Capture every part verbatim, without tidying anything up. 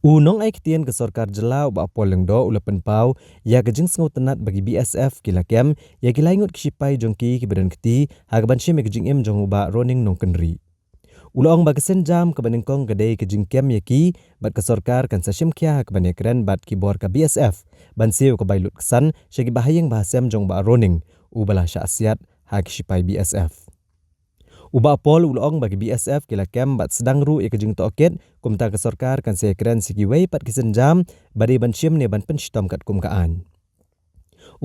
U nongai ktien ka sorkar jylla u Bah Paul Lyngdoh u la pynpaw ïa ka jingsngewtynnad ba ki B S F ki la kem ïa ki laingut ki shipai jong ki kiba don kti ha kaban shim ïa ka jingim jong u Bah Roning Nongkynrih. U la ong ba ka sienjam kaba nyngkong ka dei ka jingkem ïa ki bad ka sorkar kan sa shim khia ha kaban ïakren bad ki bor ka B S F ban siew ka bai lut ksan sha ki bahaïing bahasem jong u Bah Roning uba la shah siat ha ki shipai B S F. U Bah Paul u la ong ba ki B S F ki la kem bad sdang ruh ïa ka jingtohkit, kumta ka sorkar kan sa ïakren sha kiwei pat ki sienjam ba dei ban shim ne ban pynshitom katkum ka aiñ.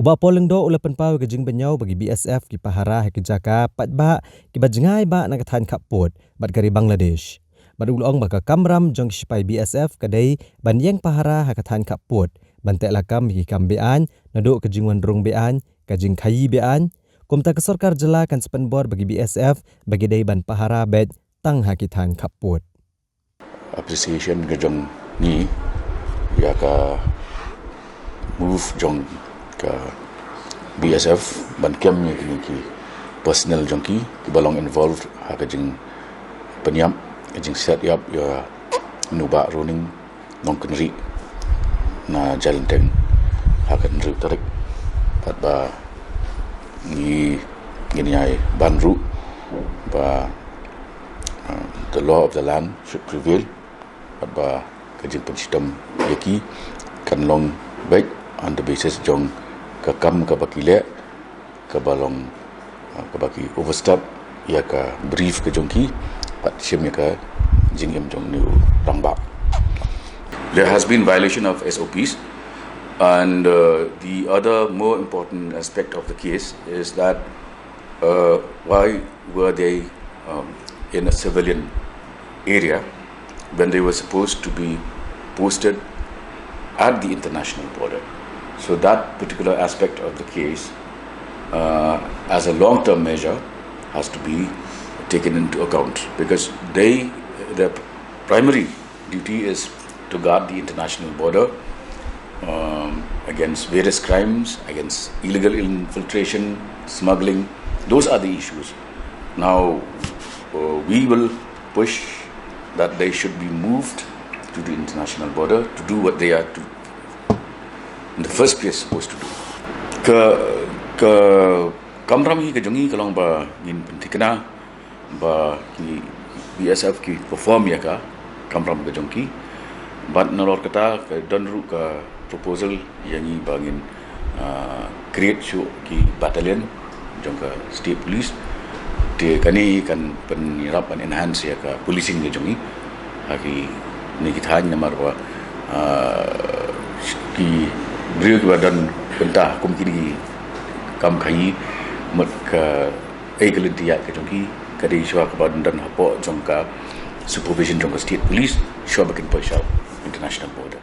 U Bah Paul Lyngdoh u la pynpaw ïa ka jingbynñiaw ba ki B S F ki pahara ha ki jaka paidbah kiba jngai bha na ka thaiñ khappud bad ka ri Bangladesh. Bad u la ong ba ka kamram jong ki shipai B S F ka dei ban ïeng pahara ha ka thaiñ khappud, ban teh lakam ïa ki kam be-aiñ, naduh ka jingwan rung be-aiñ, ka jingkhaïi be-aiñ. Kumta ka sorkar jylla kan sa pynbor ba ki B S F ba ki dei ban pahara beit tang ha ki thaiñ khappud. Appreciation ka jong ngi ïa ka move jong ka B S F ban kem ïa kine ki personnel jong ki kiba long involved ha ka jingpynïap, ka jingsiat ïap ïa u Bah Roning Nongkynrih na Jailenteng ha ka hynriew tarik. Bad ba ngi, ngin ïai ban ruh ba, uh, the law of the land should prevail. Bad ba ka jingpynshitom ïa ki kan long beit on the basis jong ka kam kaba ki leh, kaba long, uh, kaba ki overstep ïa ka brief ka jong ki, bad shim ïa ka jingim jong une u rangbah. There has been violation of S O Ps, and, uh, the other more important aspect of the case is that, uh, why were they, um, in a civilian area when they were supposed to be posted at the international border? So that particular aspect of the case, uh, as a long-term measure, has to be taken into account, because they, the primary duty is to guard the international border, um, against various crimes, against illegal infiltration, smuggling. Those are the issues. Now, uh, we will push that they should be moved to the international border to do what they are to, in the first place, supposed to do. Ka, ka kamram hi ka jong ngi ka long ba ngin pynthikna ba ki B S F ki perform ïa ka kamram ka jong ki. Bad nalor kata ka don ruh ka proposal ïa ngi ba ngin, ah, create shuh ki battalion jong ka state police. Te kane kan pynïarap ban enhance ïa ka policing ka jong ngi ha kine ki thaiñ, namar ba, ah, ki briew kiba don bynta kum kine ki kam khaïi, mut ka, eh, ka lynti ïaid ka jong ki ka dei shuwa kaba don hapoh jong ka supervision jong ka state police shuwa ba kin poi sha international border.